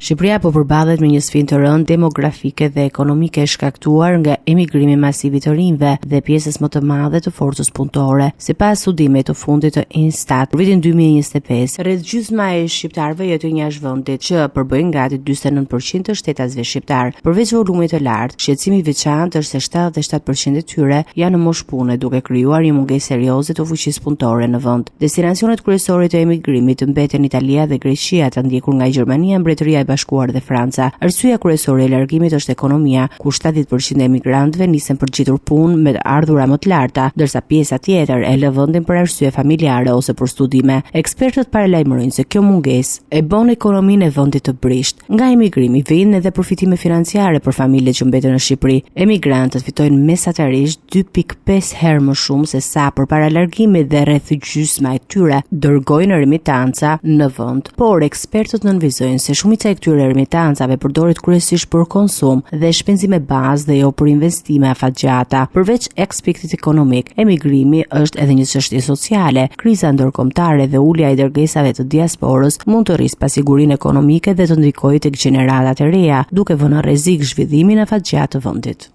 Shqipëria po përballet me një sfidë të rëndë demografike dhe ekonomike shkaktuar nga emigrimi masiv i të rinjve dhe pjesës më të madhe të forcës punëtore. Sipas studimit të fundit të Instat, për vitin 2025, rreth gjysma e shqiptarëve jetojnë jashtë vendit, që përbëjnë gati 49% të shtetasve shqiptarë. Përveç volumit të lartë, shqetësimi i veçantë është se 77% e tyre janë në moshë pune, duke krijuar një mungesë serioze të fuqisë punëtore në vend. Destinacionet kryesore të emigrimit mbeten Italia dhe Greqia, të ndjekur nga Gjermania, Mbretëria e Bashkuar dhe Franca. Arsyeja kryesore e largimit është ekonomia, ku 70% e emigrantëve nisen për të gjetur punë me të ardhura më të larta, ndërsa pjesa tjetër e lë vendin për arsye familjare ose për studime. Ekspertët paralajmërojnë se kjo mungesë e bën ekonominë e vendit të brishtë. Nga emigrimi vijnë edhe përfitime financiare për familjet që mbeten në Shqipëri. Emigrantët fitojnë mesatarisht 2.5 herë më shumë se sa përpara largimit dhe rreth gjysma e tyre dërgojnë remitanca në vend. Por ekspertët nënvizojnë se shumica e këtyre remitancave përdoret kryesisht për konsum dhe shpenzime bazë dhe jo për investime afatgjata. Përveç aspektit ekonomik, emigrimi është edhe një çështje sociale. Kriza ndërkombëtare dhe ulja e dërgesave të diasporës mund të rrisë pasigurinë ekonomike dhe të ndikojë tek gjeneratat e reja, duke vënë në rrezik zhvillimin afatgjatë të vendit.